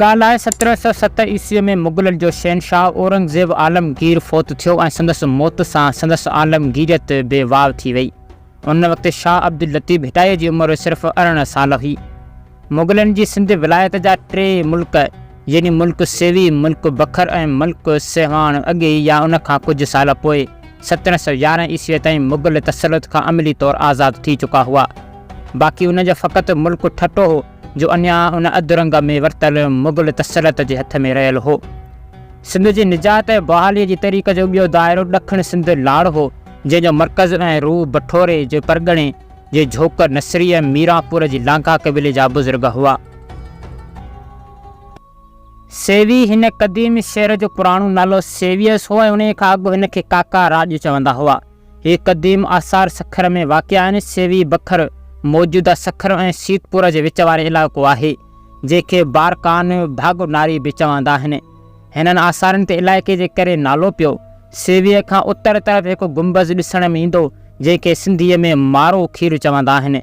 ڳالهه آهي 1707 عيسويء ۾ مغلن جو شهنشاهه اورنگزيب عالمگير فوت ٿيو ۽ سندس موت سان سندس عالمگيريت به واء ٿي وئي. ان وقت شاهه عبداللطيف ڀٽائيء جي عمر صرف 18 سال هئي. مغلن جي سنڌ ولايت جا ٽي ملڪ يعني ملڪ سيوي، ملڪ بکر ۽ ملڪ سيوهڻ اڳي يا ان کان ڪجهه سال پوء 1711 عيسويء تائين مغل تسلط کان عملي طور آزاد ٿي چڪا هئا. باقي ان جو فقط ملڪ ٺٽو هو جو اڃا ان اڌ رنگ ۾ ورتل مغل تسلط جي هٿ ۾ رهيل هو. سنڌ جي نجات ۽ بحاليء جي تحريڪ جو ٻيو دائرو ڏکڻ سنڌ لاڙ هو، جنهن جو مرڪز ۽ روح بٺوري جي پرڳڻي جي جهوڪ نصري ۽ ميرانپور جي لانگاهه قبيلي جا بزرگ هئا. سيوي هن قديم شهر جو پراڻو نالو سيويس هو ۽ انهيء کان اڳ هن کي ڪاڪا راڄ چوندا هئا. هي قديم آثار سکر ۾ واقع آهن. سيوي بکر موجوده سکر ۽ سيتپور جي وچ واري علائقو آهي، جنهن کي بارڪان ڀاڳو ناري به چوندا آهن. هنن آثارن تي علائقي جي ڪري نالو پيو. سيويء کان اتر طرف هڪ گنبذ ڏسڻ ۾ ايندو، جنهن کي سنڌيء ۾ مارو کير چوندا آهن.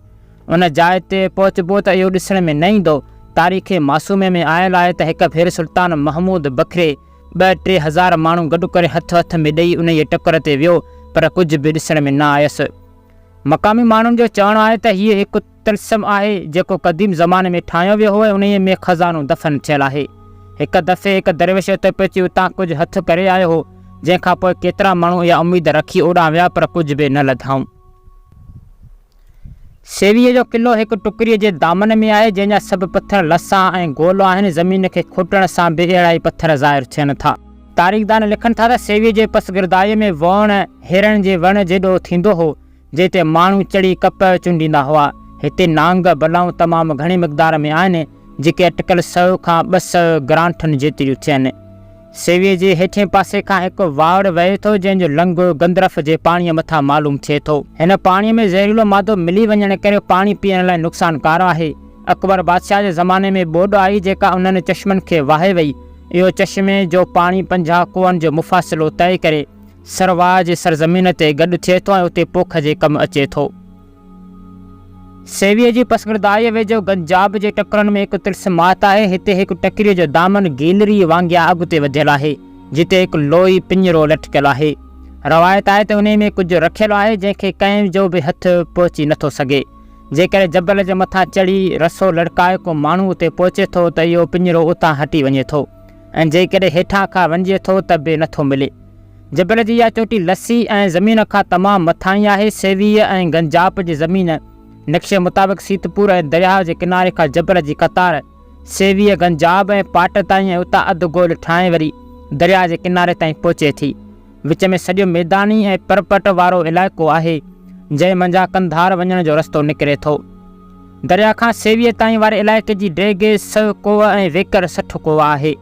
ان جاء تي پهچبو ته اهو ڏسڻ ۾ نه ايندو. تاريخ معصومي ۾ آيل آهي ته هڪ ڀيري سلطان محمود بکري ٻه ٽي هزار ماڻهو گڏ ڪري هٿ هٿ ۾ ڏئي انهيء ٽڪر تي ويو، پر ڪجهه به ڏسڻ ۾ نه آيس. مقامي ماڻهن جو چوڻ آهي ته هيء هڪ طلسم آهي، جيڪو قديم زماني ۾ ٺاهيو ويو هو ۽ انهيء ۾ خزانو دفن ٿيل آهي. هڪ دفعي هڪ درويش اتي پهچي اتان ڪجهه هٿ ڪري آيو هو، جنهن کان پوء ڪيترا ماڻهو اها اميد رکي اوڏانهن ويا پر ڪجهه به نه لڌائون. سيويء جو قلعو هڪ ٽڪريء جي دامن ۾ آهي، جنهن جا سڀ پٿر لسا ۽ گول آهن. زمين کي کوٽڻ سان به اهڙا ئي پٿر ظاهر ٿين ٿا. تاريخدان لکن ٿا ته سيويء جي پسگردائيء ۾ ووڻ هرڻ جي وڻ جيڏو ٿيندو هو، جنهن تي ماڻهو چڙهي ڪپهه چونڊيندا هئا. هتي نانگ بلائون تمام گهڻي مقدار ۾ آهن، جيڪي اٽڪل سئو کان 200 گرانٺن جيتريون ٿين. سيويء جي هيٺئين پاسي کان هڪ واوڙ وهي ٿو، جنهن جو لنگهه گندرف جي پاڻيء مٿان معلوم ٿئي ٿو. هن پاڻيء ۾ زهريلو مادو ملي وڃڻ ڪري پاڻي پيئڻ لاء نقصانڪار آهي. اڪبر بادشاهه جي زماني ۾ ٻوڏ آئي، جيڪا انهن چشمن کي واهي وئي. اهو چشمي جو پاڻي 50 ڪوهن جو مفاصلو طئي ڪري، سرواهه جي سرزمين تي گڏ ٿئي ٿو ۽ اتي پوک جي ڪم اچي ٿو. سيويء جي پسگردائيء ويجهو گنجاب جي ٽڪرن ۾ هڪ طلسمات آهي. هتي هڪ ٽڪريء جو دامن گيلريء وانگيان اڳتي وڌيل آهي، جتي هڪ لوهي پڃرو لٽڪيل آهي. روايت آهي ته انهيء ۾ ڪجهه رکيل آهي، جنهن کي ڪنهن جو به هٿ پهچي نٿو سگهي. جيڪڏهن جبل جي مٿان چڙهي رسو لڙڪائي ڪو ماڻهو اتي پهچي ٿو ته اهو پڃرو اتان هٽي وڃي ٿو ۽ جيڪڏهن هيٺان کان وڃجي ٿو ته به نٿو ملي. جبل جي اها چوٽي لسي ۽ زمين کان تمام مٿانهين آهي. سيويء ۽ گنجاپ جي زمين نقشي مطابق سيتپور ۽ درياهه جي ڪناري کان جبل جي قطار سيويء، گنجاب ۽ پاٽ تائين ۽ اتان اڌ گول ٺاهي وري درياهه جي ڪناري تائين پهچي ٿي. وچ ۾ سڄو ميداني ۽ پرپٽ وارو علائقو آهي، جنهن منجهان قنڌار وڃڻ جو رستو نڪري ٿو. درياهه کان سيويء تائين واري علائقي جي ڊيگهه سئو ڪوهه ۽ ويڪر 60 ڪوهه آهي.